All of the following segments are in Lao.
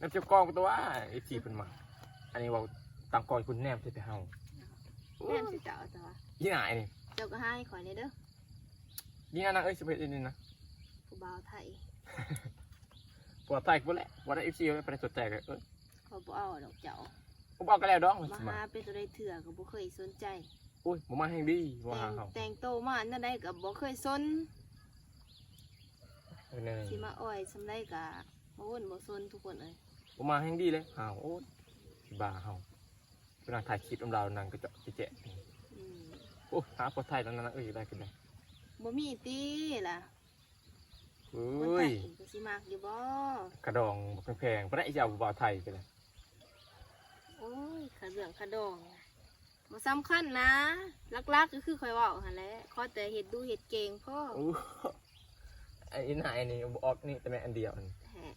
ນຳເຈົ້າກອງຕົວ ເອັຟຊີເພິ່ນມາ. ອັນນີ້ເວົ້າຕັ້ງກ້ອງໃຫ້ເພິ່ນແນມໃສ່ແຕ່ເຮົາ. ແນມໃສ່ເຈົ້າຕົວະ. ອີ່ໜ້ານີ້ ເຈົ້າກໍຫາໃຫ້ຂ້ອຍແດ່ເດີ. ນີ້ນະນາງເອີຍ ຊິເຮັດອັນນີ້ນະ ຜູ້ບ່າວໄທ ຜູ້ບ່າວໄທພຸ້ນແຫຼະ. ບໍ່ໄດ້ ເອັຟຊີ ບໍ່ໄດ້ສົນໃຈເລີຍ. ເອີ ຂ້ອຍບໍ່ເອົາດອກເຈົ້າ. ບໍ່ເອົາກໍແລ້ວດອກ. ມາຫາເປັນຕົວໃດເທື່ອກໍບໍ່ເຄີຍສົນໃຈ. ໂອ້ຍ ບໍ່ມາແຮ່ງດີ ບໍ່ຫາເຮົາ. ແຕ່ງ ແຕ່ງໂຕມາແນວໃດກໍບໍ່ເຄີຍສົນ. ເອີ ແນວນີ້ ຊິມາອ້ອຍສ່ຳໃດກໍບໍ່ວົນບໍ່ສົນທຸກຄົນເອີຍ. ບໍ່ມາແຮ່ງດີເລີຍຫາເຮົາ. ໂອ້ຍ ຊິບ້າເຮົາ. ໄປນັ່ງຖ່າຍຄລິບນຳລາວ ນັ່ງກະເຈາະກະແຈະ. ອືມ ໂອ້ ຫາຜົວໄທແລ້ວນະ ເອີຍ ໄດ້ຄືນໄດ້. ບໍ່ມີຕິລະ. ເອີຍ ຄົນໄທກໍຊິມັກຢູ່ບໍ່? ຂະດອງບັກແພງໆ ບໍ່ໄດ້ ຊິເອົາຜູ້ບ່າວໄທໄປລະ. ໂອ້ຍ ຂະເລື່ອງຂະດອງບໍ່ສຳຄັນນະ. ຫຼັກໆກໍຄືຂ້ອຍເວົ້າຫັ້ນແຫຼະ ຂໍແຕ່ເຮັດດຸເຮັດເກັ່ງພໍ. ໂອ້ ໄອ້ນາຍນີ້ບໍ່ອອກນີ້ ແຕ່ແມ່ນອັນດຽວນີ້. ແຮະ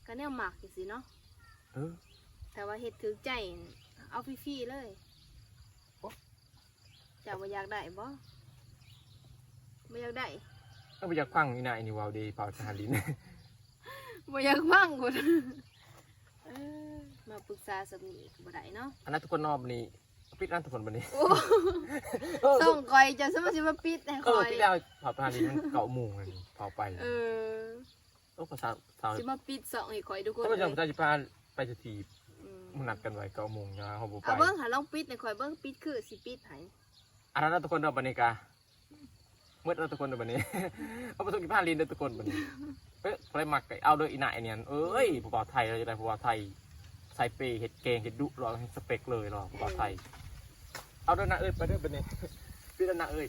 ກໍແນວມັກຈັ່ງຊີ້ເນາະ. ເອີ ຖ້າວ່າເຮັດຖືກໃຈ ເອົາຟຣີໆເລີຍ. ໂອ້ ເຈົ້າບໍ່ຢາກໄດ້ບໍ່? ບໍ່ຢາກໄດ້. ເອີ ບໍ່ຢາກຟັງອີ່ນາຍນີ້ເວົ້າເດ້ ພາວທະຫານລິນ. ບໍ່ຢາກຟັງພຸ້ນ. ເອີ ມາປຶກສາສ່ຳນີ້ກໍບໍ່ໄດ້ເນາະ. ອັນນັ້ນທຸກຄົນເນາະ ບັດນີ້ ປິດນັ້ນທຸກຄົນບັດນີ້. ໂອ້ ໂອ້ ຊ່ອງຂ້ອຍ ເຈົ້າສາມາດຊິມາປິດໃຫ້ຂ້ອຍ. ເອີ ປິດແລ້ວ ພາວທະຫານລິນມັນເກົ້າໂມງແລ້ວນີ້ ພາວໄປ. ເອີ ໂອ້ ພາສາ ສາວ ຊິມາປິດຊ່ອງໃຫ້ຂ້ອຍທຸກຄົນ. ທ່ານຜູ້ຊົມ ເອີຍ ຈະພາໄປສະຖີບ. ອືມ ນັດກັນໄວ້ເກົ້າໂມງນະ ເຮົາບໍ່ໄປ. ເອົາເບິ່ງຫາ ລອງປິດໃຫ້ຂ້ອຍເບິ່ງ ປິດຄືຊິປິດໃຫ້. ອັນນັ້ນນະທຸກຄົນເນາະ ບັດນີ້ກະໝົດແລ້ວທຸກຄົນເນາະ ບັດນີ້. ເຮົາບໍ່ຕ້ອງກິນພາລິນເດີທຸກຄົນບັດນີ້. ເອີ ໃຜມັກກໍເອົາເດີ ອີ່ນາຍອັນນີ້. ເອີຍ ຜູ້ບ່າວໄທ ເຮົາຢາກໄດ້ຜູ້ບ່າວໄທ ສາຍເປ ເຮັດເກັ່ງ ເຮັດດຸ ລອງສະເປັກເລີຍ ລອງຜູ້ບ່າວໄທ. ເອີ ເອົາເດີນາງເອີຍ ໄປເດີບັດນີ້. ປິດແລ້ວນາງເອີຍ.